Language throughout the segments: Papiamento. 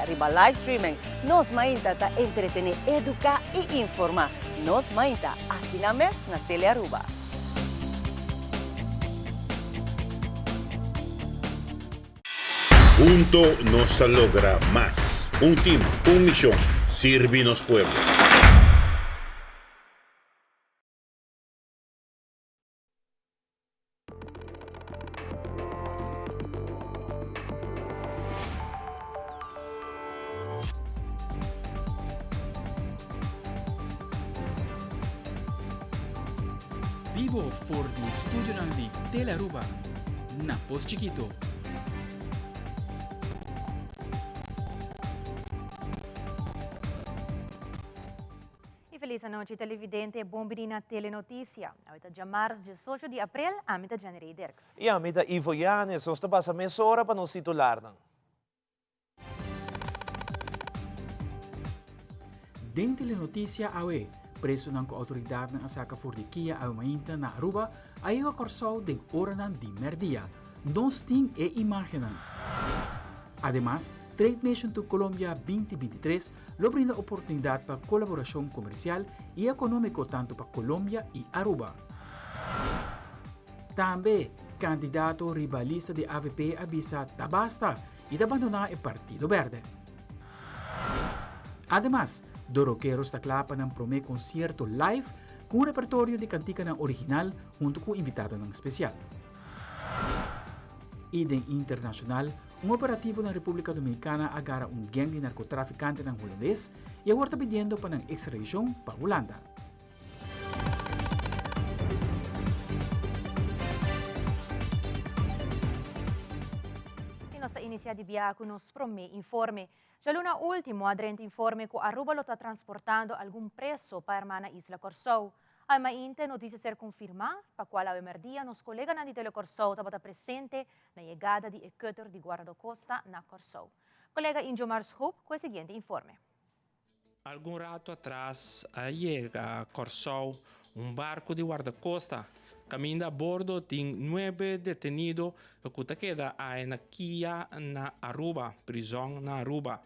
riba live streaming. Nos Mainta ta entretene, educa y informa. Nos Mainta, aki na mes na Telearuba. Hunto nos ta logra mas. Un team, un mision, sirbi nos pueblo. Bibo for di studionan di Telearuba na Pos Chikito. Y feliz anochi televidente, bon bini na Telenoticia. Awe ta djamars 18 di april, ami ta Jenny Ray Dirks. Y ami ta Ivo Yanes, nos ta pasa mesora pa nos titularnan. Den Telenoticia awe, presonan ku outoridatnan a saka for di kia awe mainta na Aruba a yega Kòrsou den oranan di mèrdia. Nos tin e imágennan. Ademas, Trade Mission to Colombia 2023 lo brinda oportunidat pa kolaborashon komersial i ekonómiko tantu pa Colombia i Aruba. Tambe, kandidato riba lista di avp a bisa ta basta i ta bandoná e Partido Berde. Ademas, Dorokeros ta kla pa nan promé konsierto live ku un repertorio di kantikanan original huntu ku invitadonan spesial. I den internashonal, un operativo na Repúblika Dominikana a gara un gèng di narkotrafikantenan hulandes i awor ta pidiendo pa nan ekstradishon pa Hulanda. Y nos ta inicia di biaha cu nos prome informe. Djaluna ultimo a drenta informe cu Aruba lo ta transportando algun preso pa hermana isla Corsou. Almainte noticia ser confirma, pa cual awe merdia nos coleganan di Telecorsou tabata presente na yegada di e cutter di Guardacosta na Corsou. Colega Injomar Schoop cu e siguiente informe. Algun ratu atras a yega Kòrsou un barku di wardakosta kaminda a bordo tin nuebe detenido ku ta keda ae na kia na Aruba, prizòn na Aruba.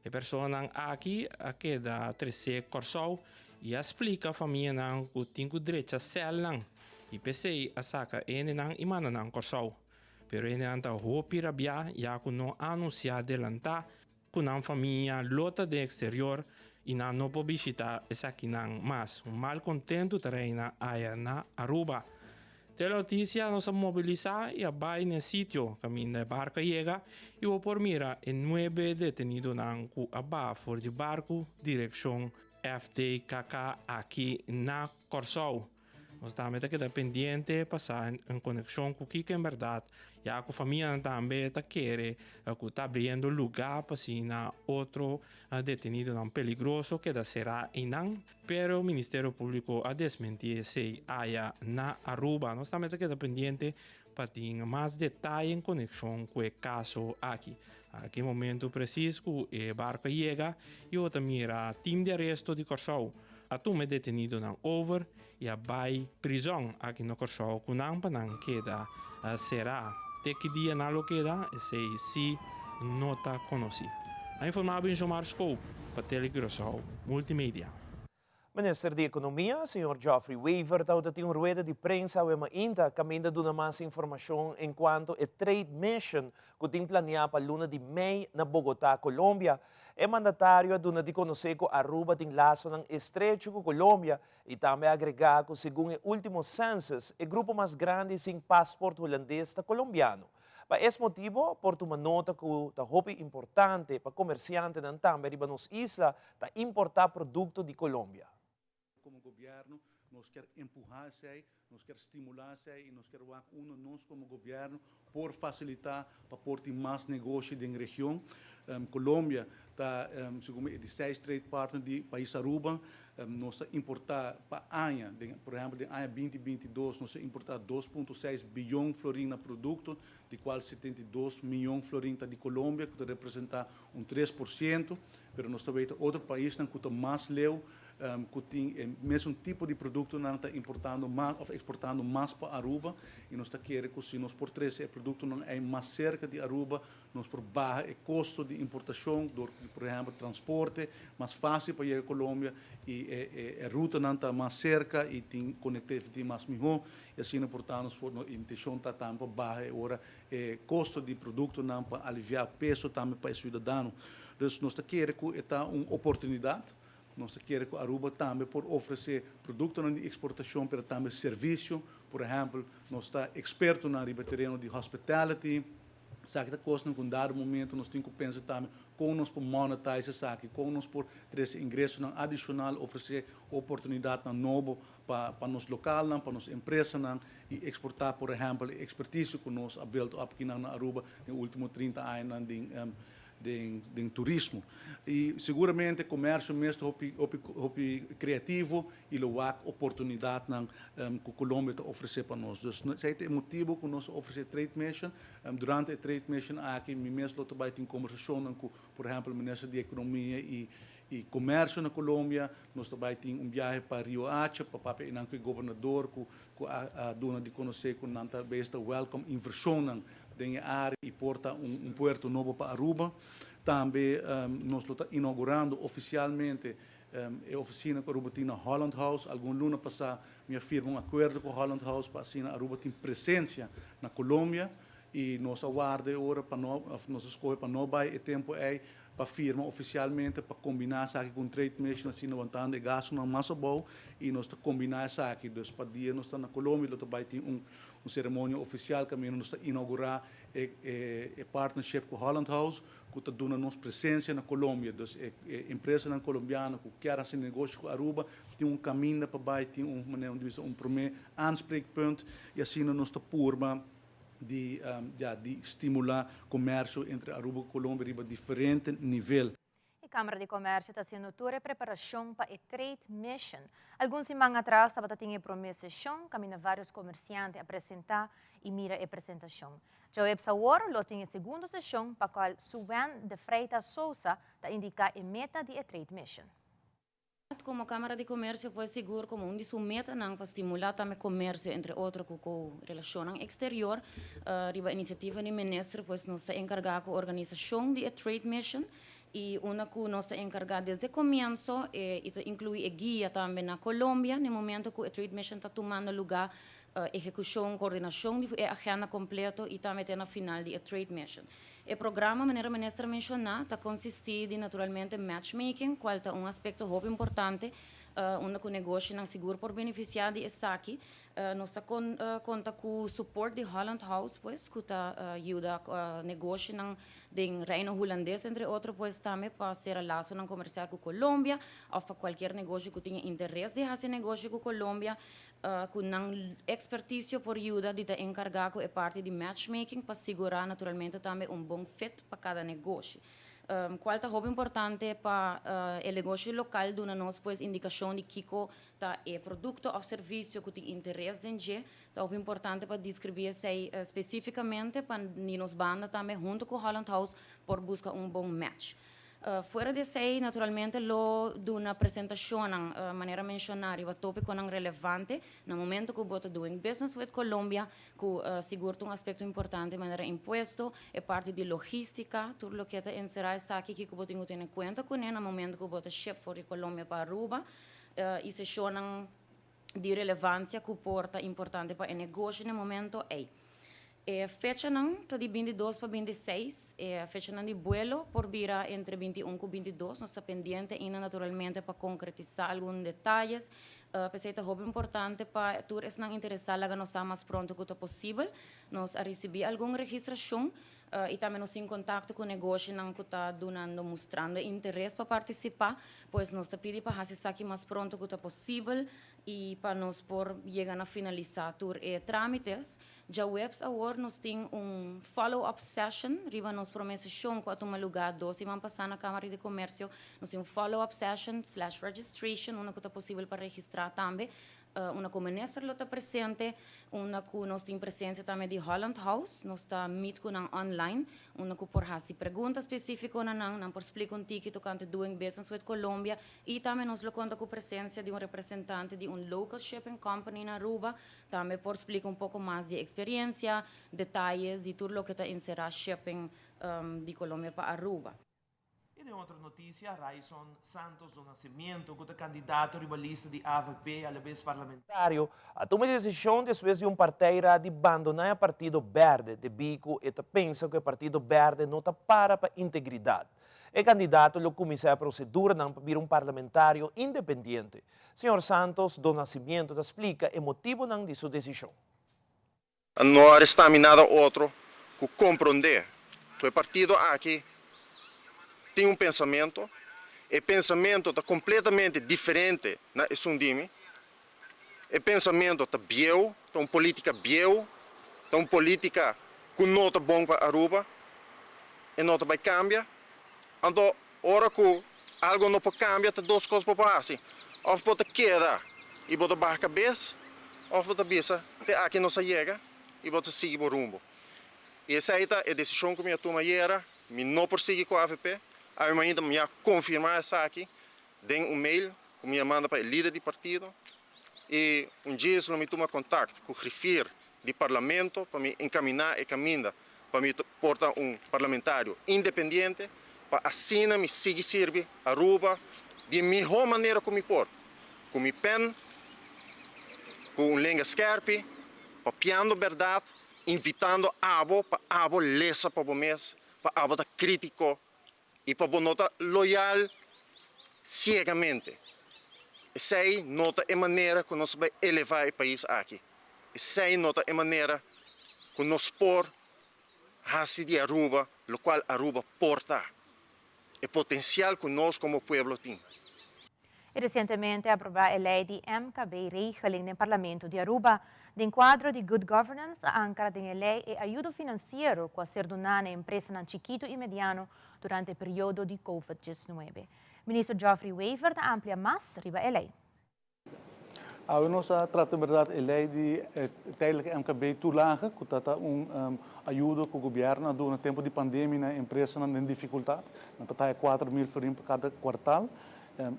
E personanan aki a keda tresé Kòrsou i a splika famianan ku tin ku drecha sèlnan i p'esei a saka hendenan i manda nan Kòrsou. Pero hendenan ta hopi rabiá ya ku no a anunsiá delantá Ku nan famia lo ta den eksterior i nan no por bishita esakinan mas. Un mal kontentu ta reina aya na Aruba. Telenoticia nos a mobilisá i a bai n'e sitio kaminda e barku a yega i bo por mira e nuebe detenidonan ku a baha for di barku direkshon FDKK aki na Kòrsou. Nos tambe ta keda pendiente pa sa en konekshon ku kiko en bèrdat, ya ku famianan tambe ta kere ku ta abriendo lugá pa asina otro detenidonan peligroso keda será einan, pero Ministerio Públiko a desmentí esei aya na Aruba. Nos tambe ta keda pendiente pa tin mas detaye en konekshon ku e kaso aki. Aki momento presis ku e barko a yega i bo ta mira tim di aresto di Kòrsou A tuma e detenidonan over i a bai prizòn aki na Kòrsou ku nan pa nan keda será. Te ki dia nan lo keda, esei sí no ta konosí. A informá Benjomar Scope pa Tele Curaçao Multimedia. Minister di Ekonomia, señor Geoffrey Wever tabata tin un rueda di prensa awe mainta kaminda duna mas informashon enkuanto e Trade Mission ku tin planeá pa luna di mei na Bogotá, Colombia. E mandatario a duna di konosé ku Aruba tin lasonan estrecho ku Colombia i tambe a agregá ku segun e último census e grupo mas grandi sin pasport hulandes ta colombiano. Pa es motibo por tuma nota ku ta hopi importante pa komersiantenan tambe riba nos isla ta importá produkto di Colombia. Como gobierno nos kier empuha esey, nos kier stimula esey y nos kier wak unda nos como gobierno por facilita pa por tin mas negoshi den region. Colombia ta segun mi e di seis trade partner di pais Aruba. Nos ta importa pa aña, den por ehempel den aña 2022 nos a importa 2.6 biyon florin na producto, di cual 72 miyon florin ta di Colombia cu ta representa un 3%, pero nos ta weta otro paisnan cu ta mas leu. Cu tin e mesun tipo di productonan ta importando mas of exportando mas pa Aruba y nos ta kere cu si nos por trece e productonan ey mas cerca di Aruba, nos por baha e costo di importacion door di, por ehempel, transporte mas facil pa yega Colombia y e rutanan ta mas cerca y tin connectivity mas miho y asina por ta nos por, nos intencion ta tambe pa baha e ora e costo di productonan pa alivia peso tambe pa e ciudadano. Dus nos ta kere cu e ta un oportunidad. Nos ta kere ku Aruba tambe por ofresé produktonan di eksportashon pero tambe servisio. Por ehèmpel, nos ta ekspertonan riba e tereno di hospitality. Esaki ta kosnan ku un dado momento nos tin ku pensa tambe kon nos por monetize esaki, kon nos por trese ingresonan adishonal, ofresé oportunidatnan nobo pa pa nos lokalnan, pa nos empresanan i eksportá por ehèmpel e ekspertisio ku nos a build up kinan na Aruba den último 30 añanan den den turismo. Y seguramente comercio mes ta hopi hopi hopi creativo y lo wak oportunidadnan cu Colombia ta ofrece pa nos. Dus esey ta e motibo cu nos a ofrece Trade Mission. Durante e Trade Mission aki mi mes lo ta bay tin conversacionnan cu por ehempel Minister di Economia y y Comercio na Colombia. Nos ta bay tin un biahe pa Riohacha pa papia eynan cu e gobernador cu cu a duna di conoce cu nan ta bes ta welcome inversionnan den e area y por ta un puerto nobo pa Aruba. Tambe nos lo ta inaugurando oficialmente e oficina cu Aruba tin na Holland House. Algun luna pasa mi a firma un acuerdo cu Holland House pa asina Aruba tin presencia na Colombia y nos a warda e ora pa no, of nos a scoge pa no bay e tempo ey pa firma oficialmente pa combina esaki cu un trade mission asina wantando e gastonan mas abou y nos ta combina esaki. Dus pa dia nos ta na Colombia lo ta bay tin un un ceremonia oficial caminda nos ta inaugura e e partnership cu Holland House cu ta duna nos presencia na Colombia. Dus e e empresanan colombiano cu kier haci negoshi cu Aruba tin un caminda pa bay, tin un manera di bisa un prome aanspreekpunt y asina nos ta purba di ya di stimula comercio entre Aruba cu Colombia riba diferente nivel. E Cámara di Comercio ta haciendo tur e preparacion pa e Trade Mission. Algun siman atras tabata tin e prome sesion caminda varios comerciante a presenta y mira e presentacion. Djaweps awor lo tin e segundo sesion pa cual Suwen de Freitas Sousa ta indica e meta di e Trade Mission. Como Cámara di Comercio pues sigur como un di su metanan pa stimula tambe comercio entre otro cu cu relacionnan exterior, riba iniciativa di Minister pues nos ta encarga cu organisacion di e Trade Mission y unda cu nos ta encarga desde comienzo y ta inclui e guia tambe na Colombia na e momento cu e Trade Mission ta tumando lugar, ehecucion, coordinacion di e agenda completo y tambe te na final di e Trade Mission. E programa, manera Minister a menciona, ta consisti di naturalmente matchmaking, cual ta un aspecto hopi importante, unda cu negoshinan sigur por beneficia di esaki. Nos ta conta cu support di Holland House, pues, cu ta yuda negoshinan den Reino Hulandes, entre otro, pues, tambe pa cera lasonan comercial cu Colombia of pa cualkier negoshi cu tin e interes di haci negoshi cu Colombia. Ku nan ekspertisio por yuda di ta enkargá ku e parti di matchmaking pa sigurá naturalmente tambe un bon fit pa kada negoshi. Kual ta hopi importante pa e negoshi lokal duna nos pues indikashon di kiko ta e produkto òf servisio ku tin interes den dje. Ta hopi importante pa deskribí esei spesífikamente pa di nos banda tambe huntu ku Holland House por buska un bon match. Fuera di esei, naturalmente lo duna presentashonnan, manera menshoná, riba tópikonan relevante na momento ku bo ta doing business with Colombia, ku sigur ta un aspekto importante manera impuesto, e parti di logístika, tur loke ta enserá esaki kiko bo tin ku tene kuenta kuné na momento ku bo ta ship for di Colombia pa Aruba, i seshonnan di relevansia ku por ta importante pa e negoshi na e momento ei. E fechanan ta di 22 pa 26. E fechanan di buelo por bira entre 21 ku 22. Nos ta pendiente ainda naturalmente pa konkretisá algun detayes. P'esei ta hopi importante pa tur esnan interesá laga nos sa mas pronto ku ta posibel. Nos a risibí algun registrashon i tambe nos tin kontakto ku negoshinan ku ta dunando, mustrando interes pa partisipá. Pues nos ta pidi pa hasi esaki mas pronto ku ta posibel i pa nos por yega na finalisá tur e trámites. Djaweps awor nos tin un follow up session riba nos prome seshon ku a tuma lugá dos siman pasá na Kámara di Komersio. Nos tin un follow up session slash registration unda ku ta posibel pa registrá tambe. Unda ku minister lo ta presente, unda ku nos tin presensia tambe di Holland House, nos ta meet ku nan online, unda ku por hasi pregunta spesífiko na nan, nan por splika un tiki tokante doing business with Colombia i tambe nos lo konta ku presensia di un representante di un local shipping company na Aruba, tambe por splika un poko mas di e eksperiencia, detayes di tur loke ta enserá shipping di Colombia pa Aruba. I den otro noticia, Ryson Santos do Nascimento, cu ta candidato riba lista di avp alabes parlamentario, a tuma e decision despues di un parteira di bandona e partido berde debí cu e ta pensa cu e partido berde no ta para pa integridad. E candidato lo cuminsa e proceduranan pa bira un parlamentario independiente. Señor Santos do Nascimento ta splica e motibonan di su decision. No a resta mi nada otro ku komprondé ku e partido aki tin un pensamentu, e pensamentu ta kompletamente diferente na esun di mi, e pensamentu ta bieu, ta un politika bieu, ta un politika ku no ta bon pa Aruba, e no ta bai kambia. Anto ora ku algo no por kambia ta dos kos bo por hasi, òf bo ta keda i bo ta baha kabes òf bo ta bisa te aki nos a yega i bo ta sigui bo rumbo. I esei ta e desishon ku mi a tuma ayera, mi no por sigui ku avp, awe mainta mi a konfirmá esaki den un mail ku mi a manda pa e lider di partido i un djis lo mi tuma kontakt ku griffier di parlamento pa mi enkaminá e kaminda pa mi por ta un parlamentario independiente pa asina mi sigui sirbi Aruba di e mihó manera ku mi por, ku mi pen, ku un lenga skèrpi, papiando bèrdat, invitando abo pa abo lesa pa bo mes, pa abo ta krítiko i pa bo no ta loyal siegamente. Esei no ta e manera ku nos bai elevá e pais aki. Esei no ta e manera ku nos por hasi di Aruba lokual Aruba por ta, e potensial ku nos komo pueblo tin. I resientemente a aprobá e lei di MKB-regeling den Parlamento di Aruba. Den kuadro di Good Governance a ankra den e lei e ayudo finansiero ku a ser duná na empresanan chikitu i mediano durante e periodo di Covid diesnuebe. Minister Geoffrey Wever ta amplia mas riba e lei. Awe nos a trata en berdad e ley di tijdelijke MKB toelage, cu ta ta un ayudo cu gobierno a duna tempo di pandemia na empresanan den dificultad. Nan ta taha 4000 florin pa cada kwartaal.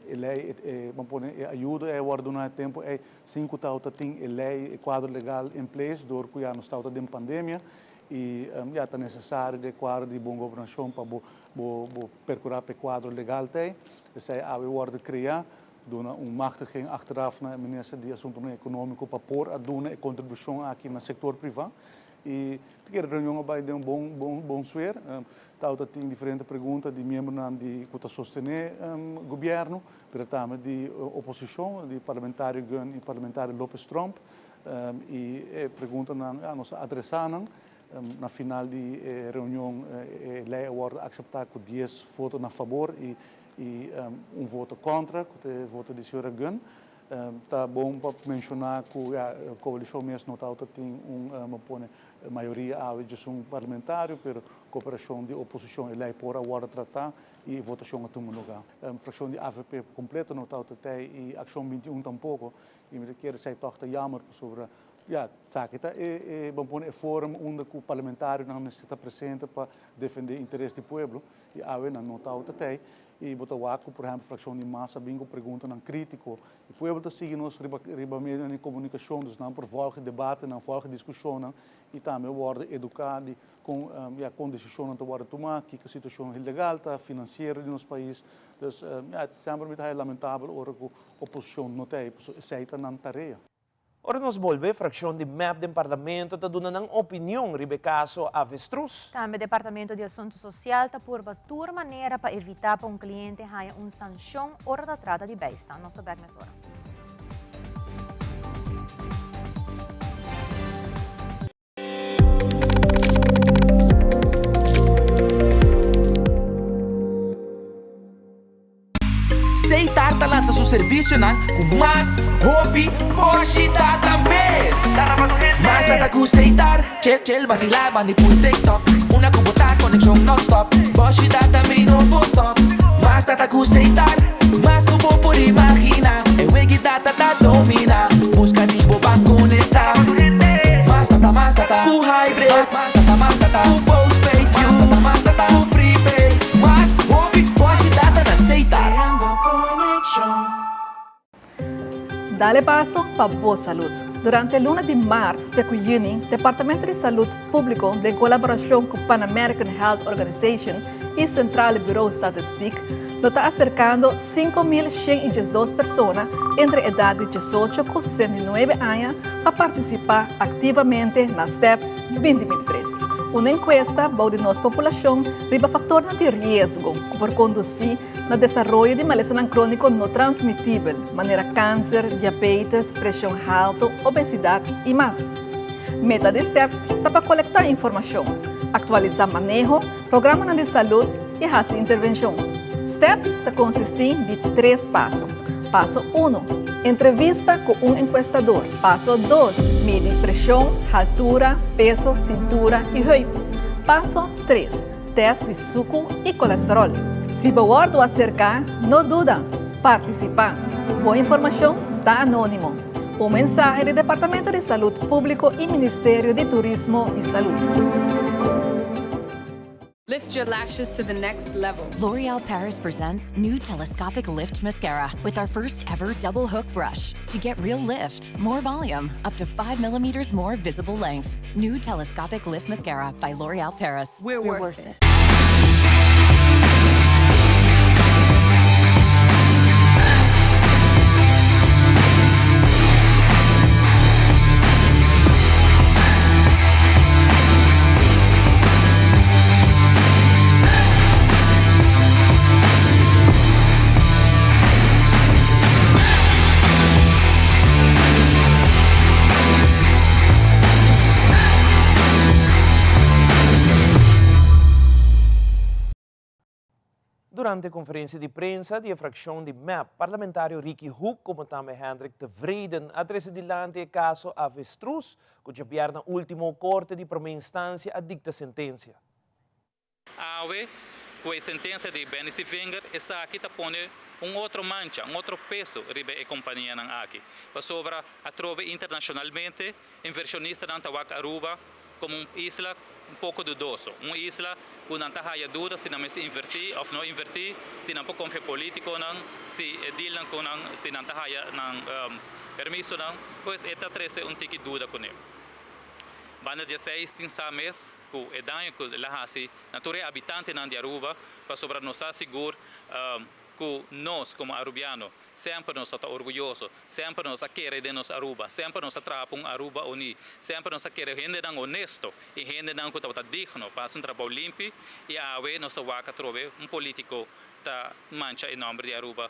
E ley, ban pone e ayudo ey a wordo duna e tempo ey sin cu tawata tin e ley, e cuadro legal in place door cu ya nos tawata den pandemia y ya ta necesario den e cuadro di bon gobernacion pa bo bo percura pa e cuadro legal ta ey. Esey awe wordo crea. Duna un machtiging achteraf na e minister di Asuntonan Economico pa por a duna e contribucion aki na sector priva. Y ta kere reunion a bay den un bon bon bon sfeer. Tawata tin diferente pregunta di miembronan di cu ta sostene gobierno, pero tambe di oposicion, di parlamentario Gunn y parlamentario Lopez Tromp. Y e preguntanan ya nos a adresa nan. Na final di e reunion e ley a wordo acepta cu dies voto na fabor y y un voto contra, cu ta e voto di señora Gunn. Ta bon pa menciona cu ya coalicion mes no tawata tin un, bo pone, mayoria awe djesun parlamentario, pero cooperacion di oposicion e ley por a wordo trata y e votacion a tuma luga. Fraccion di avp completo no tawata tey y Accion 21 tampoco y mi ta kere esey tog ta jammer pasobra ya esaki ta e, bo pone, e forum unda cu parlamentarionan mester ta presente pa defende interes di pueblo. I awe nan no tawata tei. I bo ta wak ku, por ehèmpel, frakshon di mas a bin ku preguntanan krítiko. E pueblo ta sigui nos riba riba medionan di komunikashon, dus nan por vòlg e debatenan, vòlg e diskushonnan i tambe wòrdu eduká di kon ya kon desishonnan ta wòrdu tumá, kiko situashon legal ta, finansiero di nos pais. Dus ya semper mi ta haña lamentabel ora ku oposishon no tei, pasobra esei ta nan tarea. Ora nos bolbe, frakshon di mep den parlamento ta duna nan opinion riba e kaso Avestruz. Tambe Departamento di Asuntu Sosial ta purba tur manera pa evitá pa un kliente haña un sanshon ora ta trata di bijstand. Nos ta bèk mesora. Seitar ta lansa su servisionan ku mas hopi boshi data mes. Mas data ku Seitar, chill chill basila bandi pul TikTok. Una ku bo ta konekshon non stop, boshi data mi no por stop. Mas data ku Seitar, mas ku bo por imagina. E wegi data ta domina. Dale paso pa bo salud. Durante luna di maart te cu juni, Departamento di Salud Publico den colaboracion cu Pan American Health Organization y Centrale Bureau Statistiek lo ta acercando 5112 persona entre edad di 18 cu 69 aña pa participa activamente na STEPS 2023. Un encuesta bou di nos populacion riba factornan di riesgo cu por conduci na desaroyo di malesanan króniko no transmitibel, manera kanser, diabetes, preshon haltu, obesidat i mas. Meta di STEPS ta pa kolektá informashon, aktualisá maneho, programanan di salud i hasi intervenshon. STEPS ta konsistí di tres paso. Paso uno, Entrevista ku un enkuestador. Paso dos, Midi preshon, haltura, peso, sintura i heup. Paso tres, Test di suku i kolesterol. Si bo wòrdu aserká, no duda, partisipá. Bo informashon ta anónimo. Un mensahe di Departamento di Salud Públiko i Ministerio di Turismo i Salud. Lift your lashes to the next level. L'Oreal Paris presents new Telescopic Lift Mascara with our first ever double hook brush to get real lift, more volume, up to 5 millimeters more visible length. New Telescopic Lift Mascara by L'Oreal Paris. We're, We're worth, worth it. Durante konferensia di prensa di e frakshon di mep, parlamentario Ricky Hoek komo tambe Hendrik Tevreden a trese dilanti e kaso Avestruz ku djabièrna último korte di promé instansia a dikta sentensia. Awe, ku e sentensia di Benny Sevinger, esaki ta pone un otro mancha, un otro peso riba e kompanianan aki. Pasobra atrobe internashonalmente invershonistanan ta wak Aruba komo un isla un poko dudoso, un isla ku nan ta haya duda si nan mester invertí òf no invertí, si nan por konfia polítikonan, si e dealnan ku nan, si nan ta haya nan permisonan, pues e ta trese un tiki duda kuné. Banda di esei sin sa mes ku e daño ku el a hasi na tur e abitantenan di Aruba, pasobra nos sa sigur ku nos komo arubiano semper nos ta orguyoso, semper nos a kere den nos Aruba, semper nos a traha pa un Aruba uní, semper nos a kere hendenan honesto i hendenan ku tabata digno pa hasi un trabou limpi i awe nos ta wak atrobe un polítiko ta mancha e nòmber di Aruba.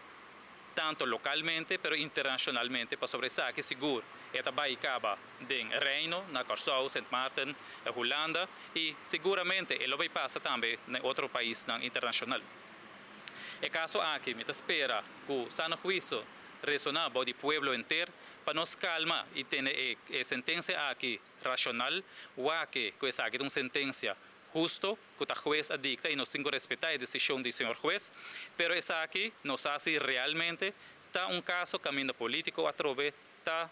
tanto localmente pero internacionalmente pasobra esaki sigur e ta bay caba den Reino, na Corsou, Sint Maarten, Hulanda y siguramente e lo bay pasa tambe na otro paisnan internacional. E caso aki mi ta spera cu sano huicio resona bao di pueblo henter pa nos calma y tene e sentencia aki racional, wak cu esaki ta un sentencia husto cu ta hues a dicta y nos tin cu respeta e decision di señor hues, pero esaki no sa si realmente ta un caso caminda politico atrobe ta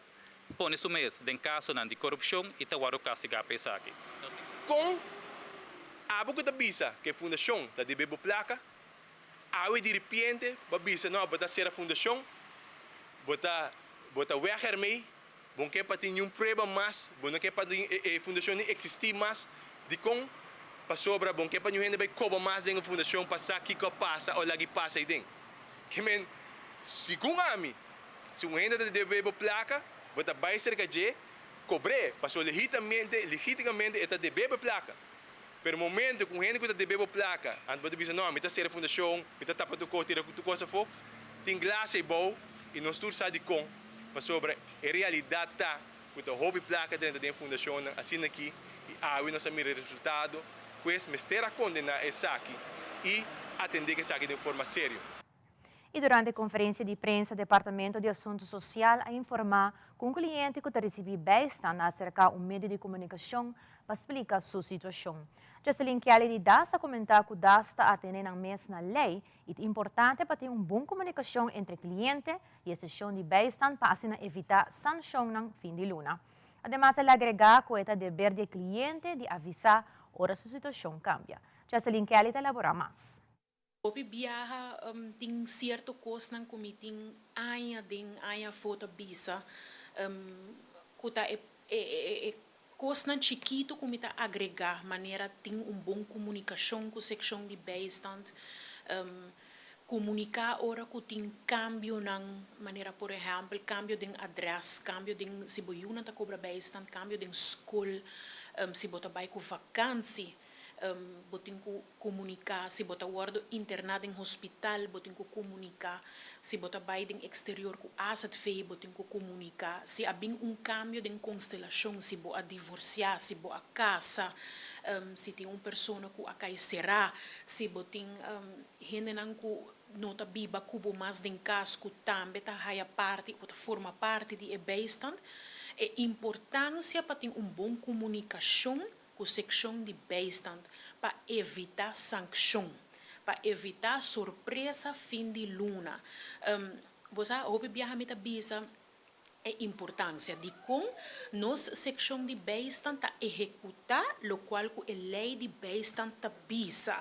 pone su mes den casonan di corupcion y ta wordo castiga pa esaki. Nos tin. Con abo cu ta bisa cu e fundacion ta debe bo placa, awe diripiente bo a bisa no bo ta cera fundacion, bo ta bo ta weg ermee, Bo no ke pa tin niun prueba mas, bo no ke pa e fundashon ni eksistí mas. Dikon? Pasobra bo no ke pa niun hende bai koba mas den e fundashon pa sa kiko a pasa o lag'i pasa ei den. Ke men, segun ami, si un hende ta debe bo plaka, bo ta bai serka dje, kobr'é, pasobra legitamente, legitimamente e ta debe bo e plaka. Pero momento ku un hende ku ta debe bo plaka, anto bo ta bisa, no, mi ta sera e fundashon, mi ta tapa tur kos, tira tur kos afó, tin glas eibou i nos tur sa dikon. Pasobra e realidat ta ku ta hopi plaka drenta den e fundashonnan asina aki i awe nos a mira e resultado, pues mester a kondená esaki i atendé ku esaki den forma serio. I durante konferensia di prensa Departamento di Asuntu Sosial a informá ku un kliente ku ta risibí bijstand a aserká un medio di komunikashon pa splika su situashon. Jocelyn Kelly di das a komentá ku das ta atené nan mes na lei i ta importante pa tin un bon komunikashon entre kliente i e seshon di bijstand pa asina evitá sanshonnan fin di luna. Ademas el a agregá ku e ta deber di e kliente di avisá ora su situashon kambia. Jocelyn Kelly ta elaborá mas. Hopi biaha tin cierto cosnan cu mi tin aña den aña afo ta bisa cu ta e e cosnan chikito cu mi ta agrega manera tin un bon comunicacion cu seccion di bijstand, comunica ora cu tin cambionan manera por ehempel cambio den adres, cambio den si bo yunan ta cobra bijstand, cambio den scol, si bo ta bay cu vakantie. Bo tin ku komuniká si bo ta wòrdu interná den hospital, bo tin ku komuniká si bo ta bai den eksterior ku azv, bo tin ku komuniká si a bin un kambio den konstelashon, si bo a divorsiá, si bo a kasa, si tin un persona ku a kai será, si bo tin hendenan ku no ta biba ku bo mas den kas ku tambe ta haya parti o ta forma parti di e bijstand. E importansia pa tin un bon komunikashon ku sekshon di bijstand pa evitá sankshon, pa evitá sorpresa fin di luna. Bo sa, hopi biaha mi ta bisa e importansia dikon nos sekshon di bijstand ta ehekutá lokual ku e lei di bijstand ta bisa.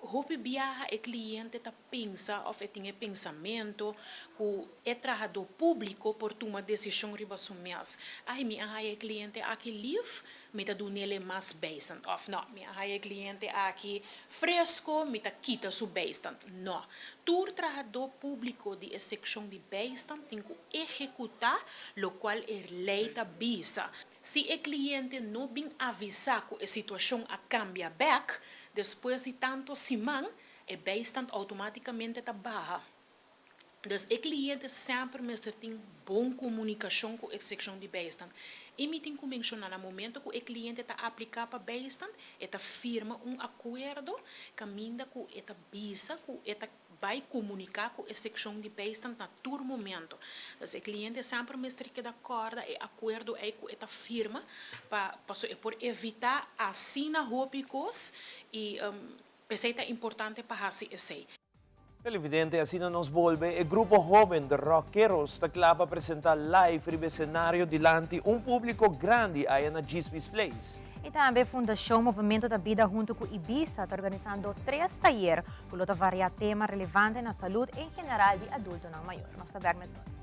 Hopi biaha e kliente ta pensa òf e tin e pensamentu ku e trahadó públiko por tuma desishon riba su mes. Ai, mi a haya e kliente aki lif, mi ta dun'el e mas bijstand. Òf nò, mi a haya e kliente aki fresko, mi ta kita su bijstand. Nò. Tur trahadó públiko di e sekshon di bijstand tin ku ehekutá lokual e lei ta bisa. Si e kliente no bin avisá ku e situashon a kambia bèk, Despues di tanto siman, e bijstand automaticamente ta baha. Dus e cliente semper mester tin bon comunicacion cu e seccion di bijstand. Y mi tin cu menciona na momento cu e cliente ta aplica pa bijstand, e ta firma un acuerdo caminda cu e ta bisa cu e ta bai komuniká ku e sekshon di bijstand na tur momento. Dus e kliente semper mester keda kòrda e akuerdo ei ku e ta firma pa paso e por evitá asina hopi kos i p'esei ta importante pa hasi esei. Televidente, asina nos bolbe, e grupo hoben The Rockeros ta kla pa presenta live riba esenario dilanti un publico grandi aya na Djisby's Place. I tambe Fundashon Movemento ta Bida huntu ku Ibisa ta organisando tres tayer ku lo ta varia tema relevante na salud en general di adultonan mayor. Nos ta bek mesora.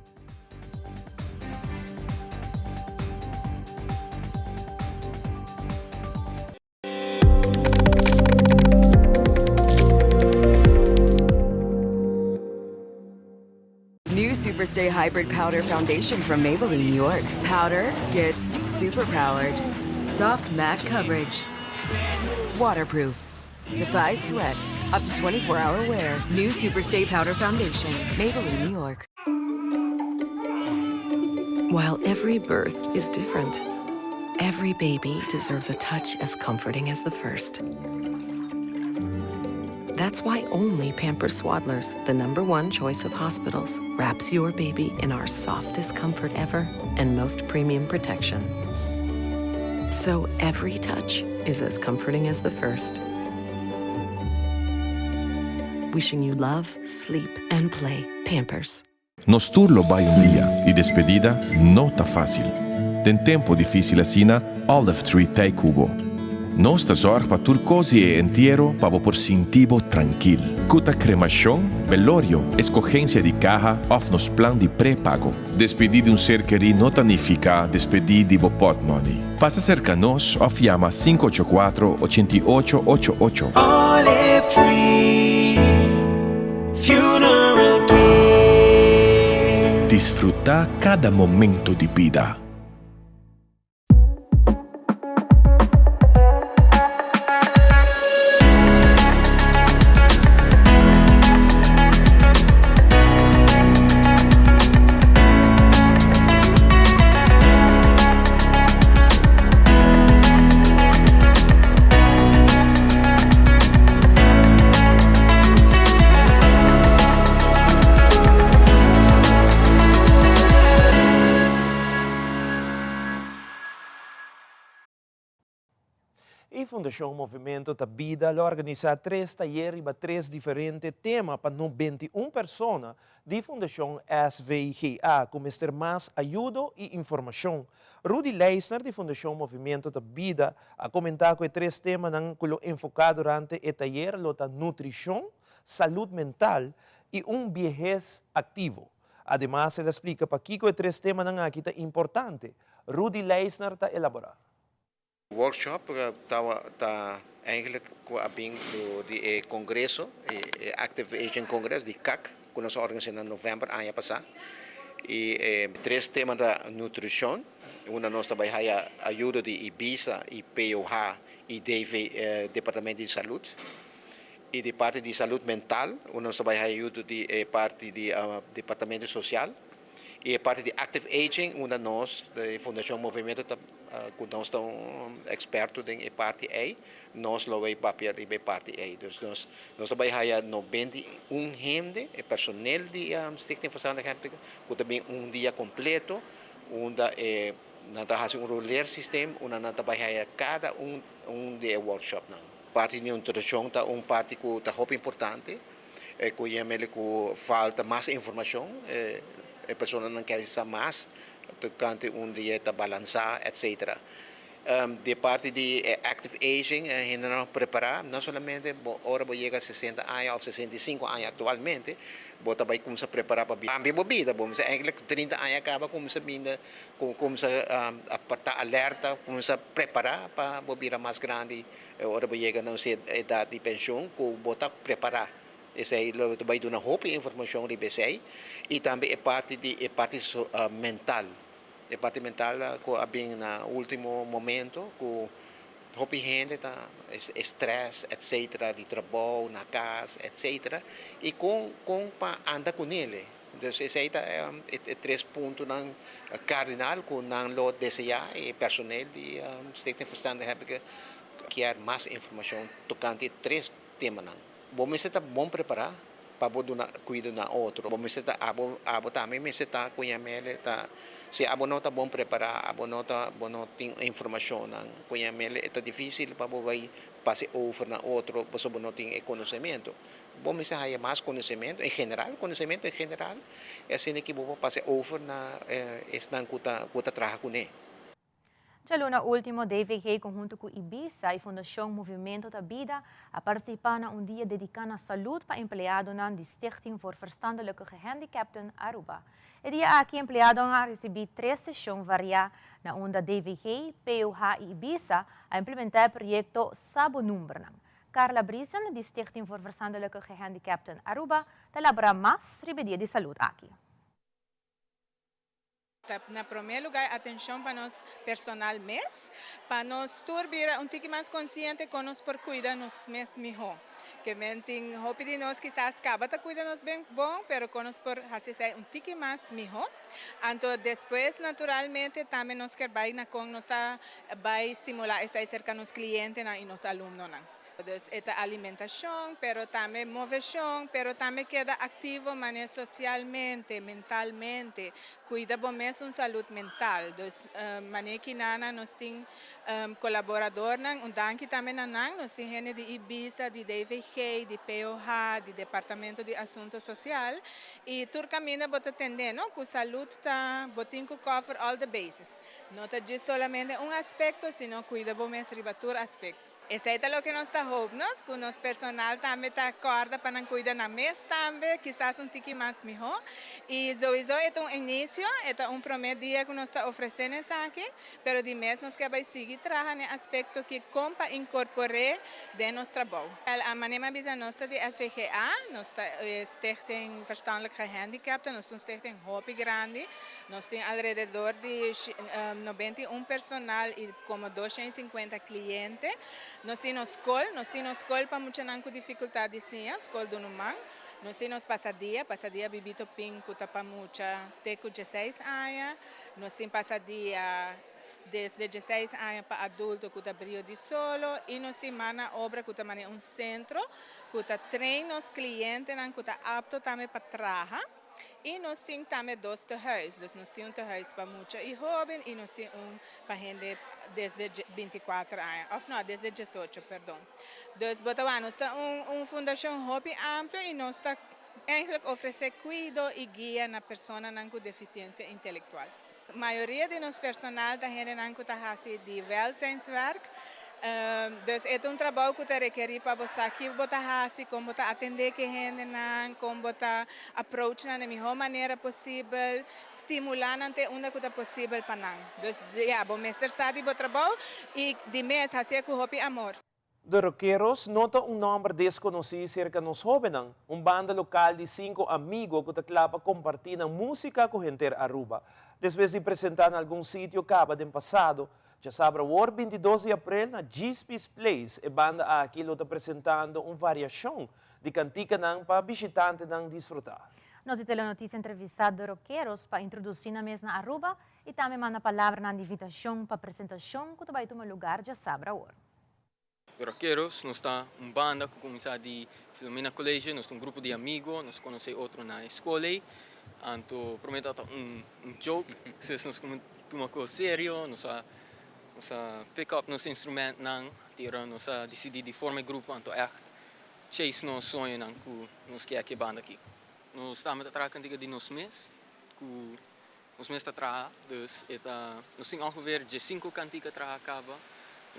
New Superstay Hybrid Powder Foundation from Maybelline, New York. Powder gets super powered. Soft matte coverage. Waterproof. Defy sweat. Up to 24 hour wear. New Superstay Powder Foundation. Maybelline, New York. While every birth is different, every baby deserves a touch as comforting as the first. That's why only Pampers Swaddlers, the number one choice of hospitals, wraps your baby in our softest comfort ever and most premium protection. So every touch is as comforting as the first. Wishing you love, sleep, and play. Pampers. Nos tur lo bai un dia y despedida no ta facil. Den tempo dificil asina, Olive Tree t'ey cu bo. Nos ta zorg pa tur cos di e entiero pa bo por sinti bo trankil. Cu ta cremacion, velorio, escogencia di caha of nos plan di pre-pago. Despedi di un ser keri no ta nifica despedi di bo potmoney. Pasa cerca nos of yama 584 88 ocho ocho. Olive Tree Funeral Care. Disfruta cada momento di bida. Fundashon Movimento ta Bida lo organisá tres tayer riba tres diferente tema pa 91 persona di Fundashon SVGA ku mester mas ayudo i informashon. Rudy Leisner di Fundashon Movimento ta Bida a komentá ku e tres temanan ku lo enfoká durante e tayer lo ta nutrishon, salud mental i un biehes aktivo. Ademas el a splika pakiko e tres temanan aki ta importante. Rudy Leisner ta elaborá. Workshop ta eigenlijk cu a bin di e congreso, e Active Aging Congress di CAC, cu nos a organisa na november aña pasa. Y e tres tema ta nutricion, unda nos ta bay haya ayudo di IBISA y POH y DV, Departamento di Salud. Y di parti di salud mental, unda nos ta bay haya ayudo di e parti di Departamento Social. Y e parti di active aging unda nos di Fundacion Movimiento ta cu nos ta un experto den e parti ey, nos lo bay papia riba e parti ey. Dus nos nos ta bay haya 91 hende, e personel di Stichting Verstandig Gehandicapten, cu ta bin un dia completo unda e nan ta haci un roleersysteem unda nan ta bay haya cada un un di e workshopnan. Parti di nutricion ta un parti cu ta hopi importante. Cu yamele cu falta mas informacion, e personanan kier sa mas tocante un dieta balansa, etc. Di parti di e active aging, e hendenan prepara, no solamente bo ora bo yega 60 aña of 65 aña actualmente, bo ta bay cuminsa prepara pa cambia bo bida, bo mester eigenlijk 30 aña caba cuminsa binda, cuminsa ta alerta, cuminsa prepara pa bo bira mas grandi. E ora bo yega na un edat di penshun ku bo ta prepará. Esei lo ta bai duna hopi informashon riba esei i tambe e parti di e parti mental. E parti mental ku a bin na ultimo momento ku hopi hende ta stress etcetera di trabou, na kas etcetera i kon kon pa anda kunele. Dus esei ta e tres puntonan kardinal ku nan lo deseá e personel di Stichting Verstandig Hebeke kier mas informashon tokante e tres temanan. Bo mester ta bon prepará pa bo duna kuido na otro. Bo mester ta abo abo tambe mester ta ku yam'el ta si abo no ta bon prepará abo no ta bo no tin informashonnan ku yam'el e ta difísil pa bo bai pasa e over na otro pasobra bo no tin e konosementu. Bo mester haya mas konosementu en general, konosementu en general, i asina ki bo por pasa over na esnan ku ta ku ta traha kuné. Djaluna último DVG konhunto ku Ibisa i Fundashon Movimento ta Bida a partisipá na un dia dediká na salud pa empleadonan di Stichting voor Verstandelijke Gehandicapten Aruba. E dia aki empleadonan a risibí tres seshon variá na unda DVG, POH i Ibisa a implementá e proyekto Sa bo numbernan. Carla Briesen di Stichting voor Verstandelijke Gehandicapten Aruba ta elabora mas riba e dia di salud aki. Ta na promé lugá e atenshon pa nos personal mes, pa nos tur bira un tiki mas konsiente kon nos por kuida nos mes mihó. Ke men tin hopi di nos kisas kaba ta kuida nos ben bon, pero kon nos por hasi esei un tiki mas mihó. Anto despues naturalmente tambe nos kier bai na kon nos ta bai stimulá esei serka nos klientenan i nos alumnonan. Dus e ta alimentashon, pero tambe moveshon, pero tambe keda aktivo manera sosialmente, mentalmente, kuida bo mes un salud mental. Dus manera kinana nos tin kolaboradornan, un danki tambe na nan, nos tin hende di Ibisa, di DVG, di POH, di Departamento di Asunto Sosial i tur kaminda bo ta tende no ku salud ta bo tin ku cover all the bases. No ta djis solamente un aspekto, sino kuida bo mes riba tur aspekto. Esei ta loke nos ta hoop nos, ku nos personal tambe ta kòrda pa nan kuida nan mes tambe, kisas un tiki mas mihó. I souiso e ta un inisio, e ta un promé dia ku nos ta ofresé na esaki, pero di mes nos ke bai sigui traha na e aspekto ki kon pa inkorpor'é den nos trabou. Al a manera mi a bisa nos ta di SVGA, nos ta e Stichting Verstandelijk Gehandicapten, nos ta un stichting hopi grandi, nos tin alrededor di 91 personal i Komo 250 kliente. Nos tin nos skol, nos tin nos skol pa muchanan ku difikultat di siña, skol Dunuman. Nos tin nos pasadia, pasadia Bibito Pin ku ta pa mucha te ku dieseis aña. Nos tin pasadia desde dieseis aña pa adulto ku ta Brio di Solo i nos tin Mana Obra ku ta manera un sentro ku ta train nos klientenan ku ta apto tambe pa traha. I nos tin tambe dos tehuis, dus nos tin un tehuis pa mucha i hoben i nos tin un pa hende desde 24 aña, of no, desde 18, perdon. Dus bo ta wak, nos ta un un fundashon hopi amplio i nos ta eigenlijk ofresé kuido i guia na personanan ku defisiensia intelektual. Mayoria di nos personal ta hendenan ku ta hasi di welzijnswerk. Dus e ta un trabou ku ta rekerí pa bo sa ki bo ta hasi, kon bo ta atendé ku e hendenan, kon bo ta approach nan na e mihó manera posibel, stimulá nan te unda ku ta posibel pa nan. Dus ya, bo mester sa di bo trabou i di mes hasié ku hopi amor. De Rockeros no ta un nòmber deskonosí serka nos hóbennan, un banda lokal di sinku amigo ku ta kla pa kompartí nan músika ku henter Aruba. Despues di presentá na algun sitio kaba den pasado, djasabra awor 22 di aprel na Djispie's Place e banda aki lo ta presentando un variashon di kantikanan pa bishitantenan disfrutá. Nos di Telenoticia entrevistá De Rockeros pa introdusí nan mes na Aruba i tambe manda palabranan di invitashon pa presentashon ku ta bai tuma lugar djasabra awor. Rockeros, nos ta un banda ku kuminsá di Filomena College, nos ta un grupo di amigo, nos konosé otro na e skol ei, anto promé tabata un joke, despues nos kuminsá tuma kos serio, nos a nos a pick up nos instrumentnan, tira nos a disidí di forma e grupo anto ègt chase nos soñonan ku nos ke aki e banda aki. Nos tambe ta traha kantika di nos mes ku Nos mes ta traha, dus e ta, nos tin ongeveer diesinco cantica traha caba,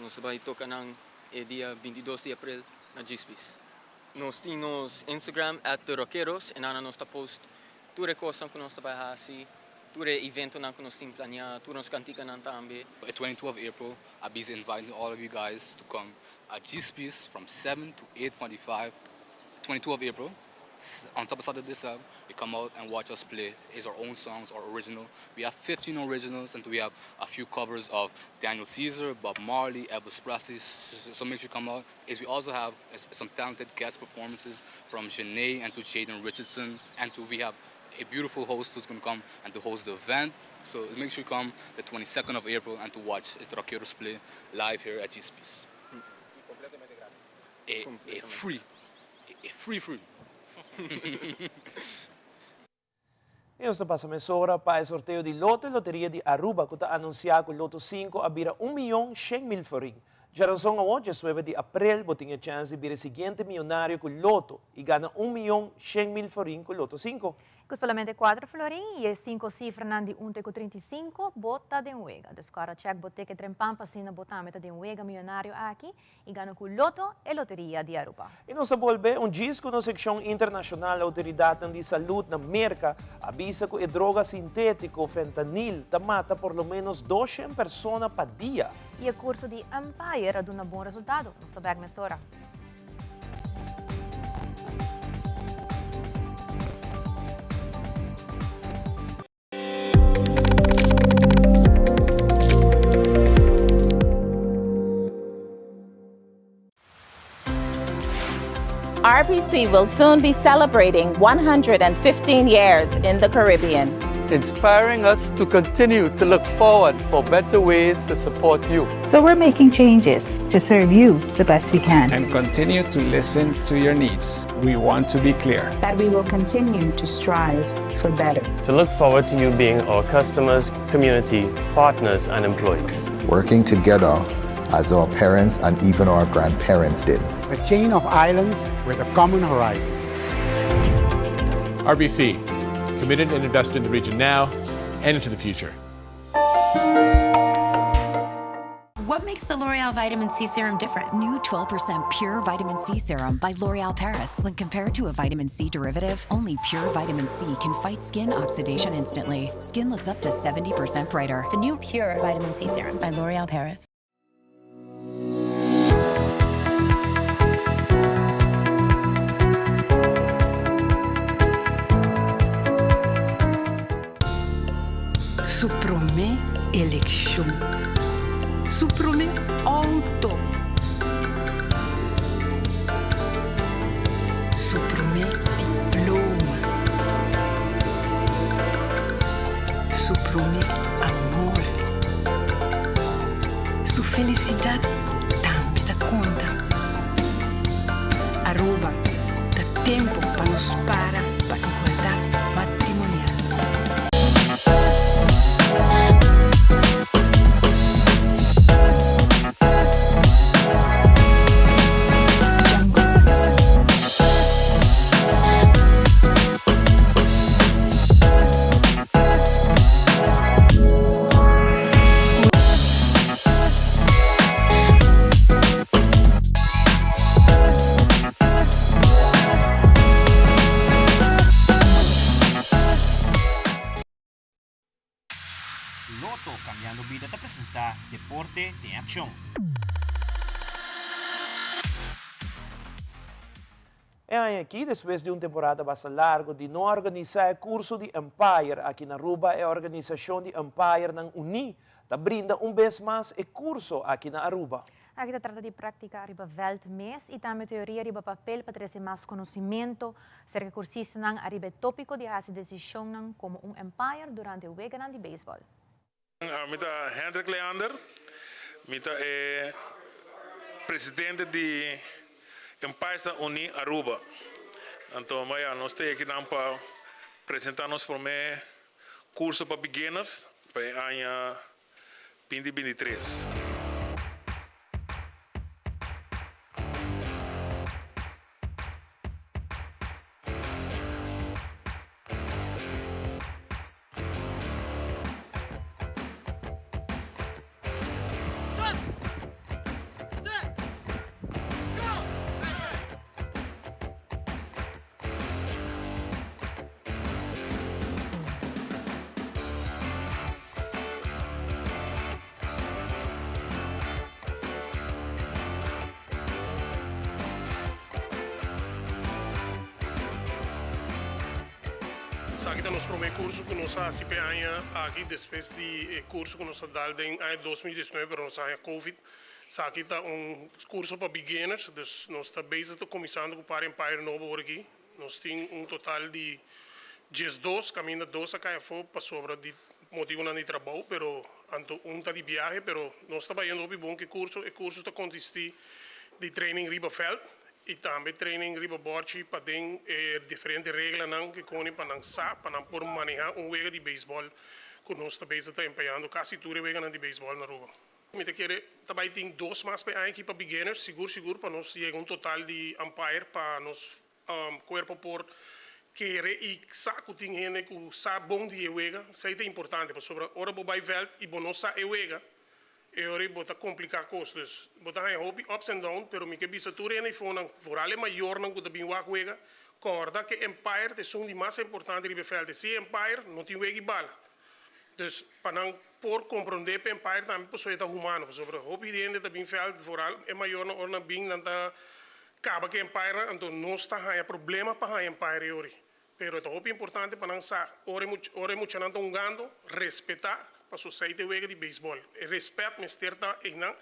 nos ta bay toca nan e dia 22 di april na Djispis. Nos tin nos Instagram at The Rockeros en nan nos ta post tur e cosnan cu nos ta bay haci, tur e eventonan cu nos tin planea, tur nos canticanan tambe. E 22 of April I be inviting all of you guys to come at Djispis from 7 to 8:45, 22 of April. On top of Saturday sub, you come out and watch us play. It's our own songs, our original. We have 15 originals and we have a few covers of Daniel Caesar, Bob Marley, Elvis Presley. So make sure you come out. Is we also have some talented guest performances from Janae and to Jaden Richardson. And to we have a beautiful host who's going to come and to host the event. So make sure you come the 22nd of April and to watch the Rockeros play live here at G-Space. E e free. E free free. I nos ta pasa mesora pa e sorteo di Loto e Loteria di Aruba ku ta anunsiá ku Loto sinku a bira un miyon 100,000 florin. Djaranson awor, diesnuebe di aprel, bo tin e chèns di bira e siguiente miyonario ku Loto i gana un miyon 100,000 florin ku Loto sinku. Ku solamente kuater florin i e sinku sifranan di un te ku 35, bo ta den wega. Dus kòrda chèk bo ticket trempan pa asina bo tambe ta den wega miyonario aki I gana ku Lotto e loteria di Aruba. I nos a bolbe un djis ku nos sekshon internashonal Outoridatnan di salud na Merka a bisa ku e droga sintétiko fentanil ta mata por lo ménos 200 persona pa dia. I e kurso di umpire a duna bon resultado. Nos ta bèk mesora. RBC will soon be celebrating 115 years in the Caribbean. Inspiring us to continue to look forward for better ways to support you. So we're making changes to serve you the best we can. And continue to listen to your needs. We want to be clear. That we will continue to strive for better. To look forward to you being our customers, community, partners, and employees. Working together as our parents and even our grandparents did. A chain of islands with a common horizon. RBC, committed and invested in the region now and into the future. What makes the L'Oreal Vitamin C Serum different? New 12% Pure Vitamin C Serum by L'Oreal Paris. When compared to a vitamin C derivative, only pure vitamin C can fight skin oxidation instantly. Skin looks up to 70% brighter. The new Pure Vitamin C Serum by L'Oreal Paris. Su promé elekshon. Su promé outo. Su promé diploma. Su promé amor. Su felisidat tambe ta konta. Aruba, ta tempu pa nos para pa igualdat matrimonial. Lotto Cambiando Bida ta presenta Deporte den Accion. E aña aki, despues di un temporada basta largo di no organisa e curso di umpire aki na Aruba, e organisacion di umpirenan uni ta brinda un bes mas e curso aki na Aruba. Aki ta trata di practica riba veld mes y tambe teoria riba papel pa trece mas conocimento cerca cursistanan ariba e topico di haci decisionnan como un umpire durante weganan di baseball. Mi ta Hendrik Leander, mi ta e presidente di Umpires Uní Aruba. Anto baya nos ta akinan pa presenta nos prome curso pa beginners pa e aña 2023. Esaki ta nos promé kurso ku nos a hasi p'e aña aki despues di e kurso ku nos a dal den aña 2019 pero nos a haña covid. Esaki ta un kurso pa beginners, dus nos ta bezig ta kuminsando ku par empire nobo ora aki. Nos tin un total di 12, kaminda dos a kai afó pasobra di motibunan di trabou, pero anto un ta di biahe, pero nos ta bayendo hopi bon ku e kurso. E kurso ta konsistí di training riba vèlt i tambe training riba bòrchi pa den e diferente reglanan ku koni pa nan sa pa nan por manehá un wega di beisbòl ku nos ta bezig ta empayando kasi tur e weganan di beisbòl na Aruba. Mi ta kere ta bai tin dos mas pa e aña aki pa beginners, sigur sigur pa nos yega un total di umpire pa nos cuerpo por kere y sa cu tin hende cu sa bon di e wega. Esey ta importante pasobra ora bo bay veld y bo no sa e wega e ora bo ta complica cos. Dus bo ta haya hopi ups and down pero mi ke bisa tur hende ayfonan, vooral e mayornan cu ta bin wak wega, corda cu e umpire ta esun di mas importante riba e veld. Si e umpire no tin wega y bala. Dus pa nan por comprende p'e umpire tambe pasobra e ta humano pasobra hopi hende ta bin veld vooral e mayornan ora nan bin nan ta Kaba ku umpire anto nos ta haña problema pa haña umpire yori. Pero e ta hopi importante pa nan sa ora e ora e muchanan ta hungando respetá paso esei ta e wega di beisbòl. E respèt mester ta einan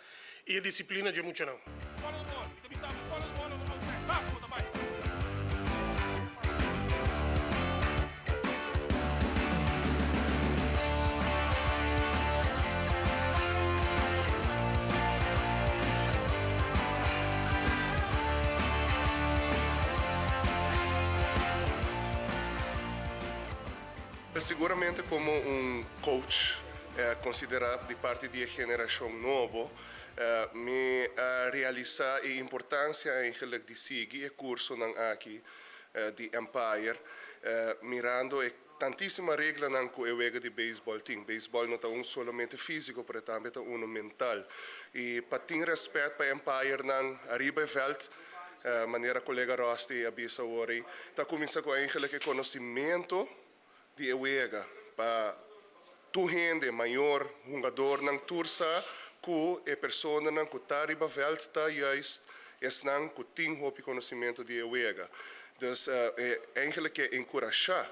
i e disiplina dje muchanan. Siguramente como un coach considera di parti di e generacion nobo, mi a realisa e importancia eigenlijk di sigui e cursonan aki di Empire, mirando e Tantísima reglanan ku e wega di beisbòl tin. Beisbòl no ta un solamente físiko, pero e tambe ta unu mental. I pa tin rèspèt pa e umpire-nan ariba e vèlt, manera kolega Rusty a bisa awor ei, ta kuminsá ku eigenlik e konosimentu di e wega. Pa tur hende, mayor, hungadornan, tur sa ku e personanan ku ta riba vèlt ta juist esnan ku tin hopi konosimentu di e wega. Dus e eigenlijk ke enkurashá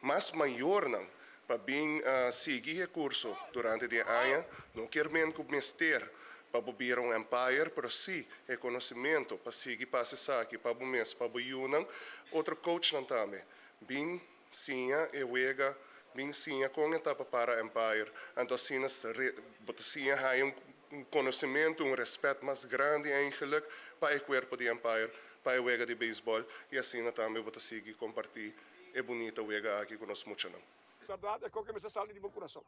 mas mayornan pa bin sigui e kurso durante di e aña. No kier men ku mester pa bo bira un umpire, pero sí e konosementu pa sigui pasa esaki pa bo mes, pa bo yunan, otro coachnan tambe. Bin siña e wega, bin siña kon e ta pa para umpire. Anto asina bo ta siña haña un konosementu, un rèspèt mas grandi eigenlijk pa e kuerpo di umpire. Pa e wega di beisbòl i asina tambe bo ta sigui kompartí e bunita wega aki ku nos muchanan. Bèrdat e koke mester sali di bo kurason.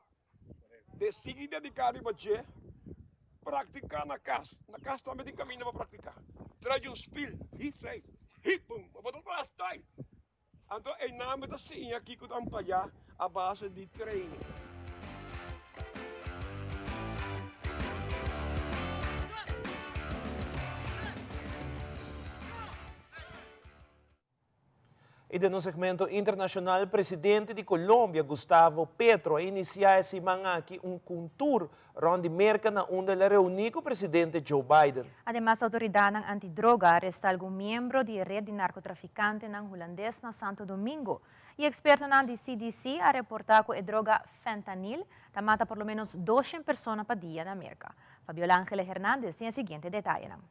De sigui dediká riba dje, praktiká na kas. Na kas tambe tin kaminda pa praktiká. Trae un spil, hit sei, hit bum, bo ta tras tai. Anto einan bo ta siña kiko ta ampayá a base di training. Y den nos segmento internacional, presidente di Colombia, Gustavo Petro, a inicia e siman aki un un tour rond di Merca na unda el a reuni cu presidente Joe Biden. Ademas, autoridadnan antidroga a aresta algun miembro di e red di narcotraficantenan Hulandes na Santo Domingo. Y expertonan di CDC a reporta cu e droga fentanyl ta mata por lo menos 200 persona pa dia na Merca. Fabiola Angela Hernandez tin e siguiente detayenan.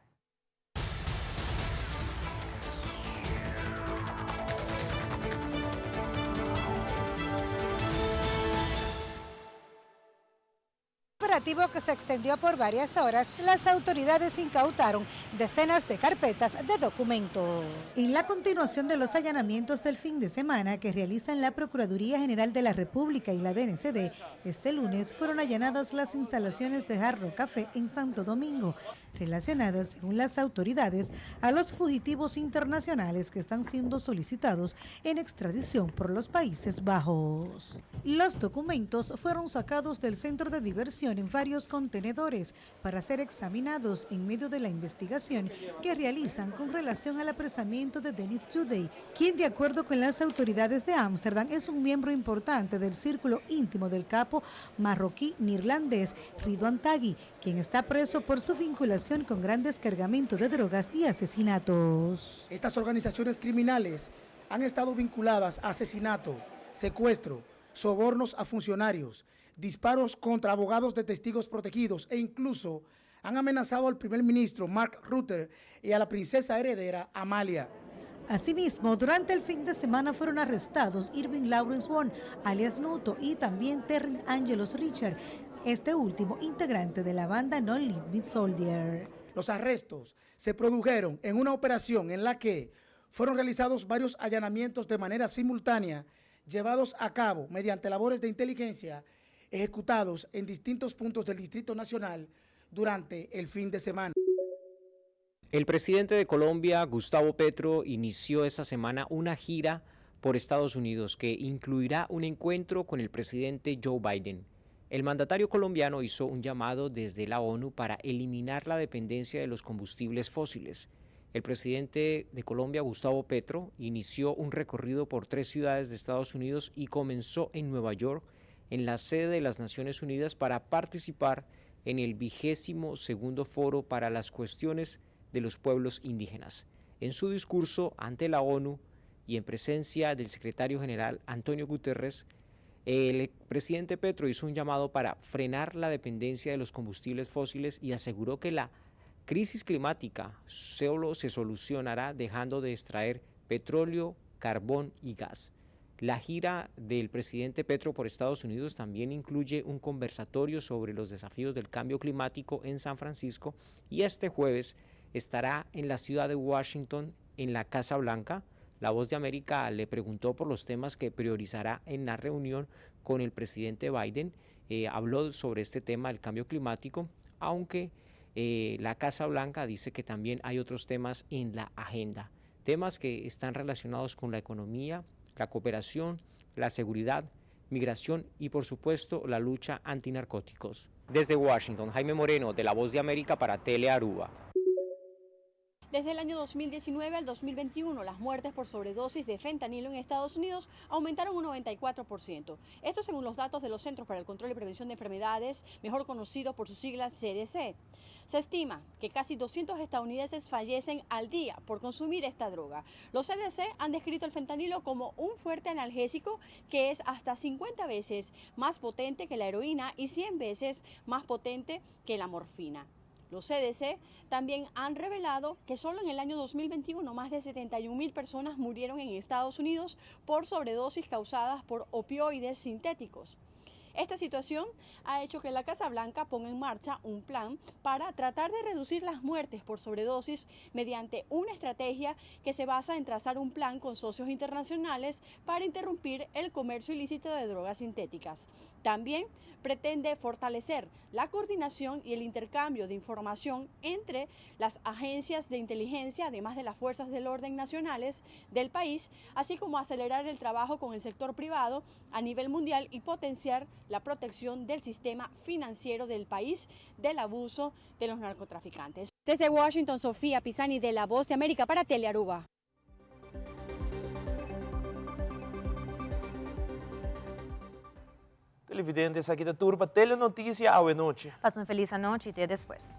Operativo que se extendió por varias horas, las autoridades incautaron decenas de carpetas de documentos. En la continuación de los allanamientos del fin de semana que realizan la Procuraduría General de la República y la DNCD, este lunes fueron allanadas las instalaciones de Jarro Café en Santo Domingo, relacionadas, según las autoridades, a los fugitivos internacionales que están siendo solicitados en extradición por los Países Bajos. Los documentos fueron sacados del centro de diversión en varios contenedores para ser examinados en medio de la investigación que realizan con relación al apresamiento de Dennis Today, quien de acuerdo con las autoridades de Ámsterdam es un miembro importante del círculo íntimo del capo marroquí neerlandés Ridwan Taghi, quien está preso por su vinculación con grandes cargamentos de drogas y asesinatos. Estas organizaciones criminales han estado vinculadas a asesinato, secuestro, sobornos a funcionarios, disparos contra abogados de testigos protegidos e incluso han amenazado al primer ministro Mark Rutte y a la princesa heredera Amalia. Asimismo, durante el fin de semana fueron arrestados Irving Lawrence Wong, alias Nuto, y también Terry Angelos Richard, este último integrante de la banda No Limit Soldier. Los arrestos se produjeron en una operación en la que fueron realizados varios allanamientos de manera simultánea, llevados a cabo mediante labores de inteligencia ejecutados en distintos puntos del Distrito Nacional durante el fin de semana. El presidente de Colombia, Gustavo Petro, inició esta semana una gira por Estados Unidos que incluirá un encuentro con el presidente Joe Biden. El mandatario colombiano hizo un llamado desde la ONU para eliminar la dependencia de los combustibles fósiles. El presidente de Colombia, Gustavo Petro, inició un recorrido por tres ciudades de Estados Unidos y comenzó en Nueva York, en la sede de las Naciones Unidas, para participar en el vigésimo segundo foro para las cuestiones de los pueblos indígenas. En su discurso ante la ONU y en presencia del secretario general Antonio Guterres, el presidente Petro hizo un llamado para frenar la dependencia de los combustibles fósiles y aseguró que la crisis climática solo se solucionará dejando de extraer petróleo, carbón y gas. La gira del presidente Petro por Estados Unidos también incluye un conversatorio sobre los desafíos del cambio climático en San Francisco y este jueves estará en la ciudad de Washington, en la Casa Blanca. La Voz de América le preguntó por los temas que priorizará en la reunión con el presidente Biden. Eh, habló sobre este tema del cambio climático, aunque eh, la Casa Blanca dice que también hay otros temas en la agenda, temas que están relacionados con la economía, la cooperación, la seguridad, migración y por supuesto la lucha antinarcóticos. Desde Washington, Jaime Moreno, de La Voz de América para Tele Aruba. Desde el año 2019 al 2021, las muertes por sobredosis de fentanilo en Estados Unidos aumentaron un 94%. Esto según los datos de los Centros para el Control y Prevención de Enfermedades, mejor conocidos por sus siglas CDC. Se estima que casi 200 estadounidenses fallecen al día por consumir esta droga. Los CDC han descrito el fentanilo como un fuerte analgésico que es hasta 50 veces más potente que la heroína y 100 veces más potente que la morfina. Los CDC también han revelado que solo en el año 2021 más de 71 mil personas murieron en Estados Unidos por sobredosis causadas por opioides sintéticos. Esta situación ha hecho que la Casa Blanca ponga en marcha un plan para tratar de reducir las muertes por sobredosis mediante una estrategia que se basa en trazar un plan con socios internacionales para interrumpir el comercio ilícito de drogas sintéticas. También pretende fortalecer la coordinación y el intercambio de información entre las agencias de inteligencia, además de las fuerzas del orden nacionales del país, así como acelerar el trabajo con el sector privado a nivel mundial y potenciar la protección del sistema financiero del país del abuso de los narcotraficantes. Desde Washington, Sofía Pisani de La Voz de América para Telearuba. Televidente, esaki ta tur pa Telenoticia awe nochi. Pasa un feliz anochi y te despues.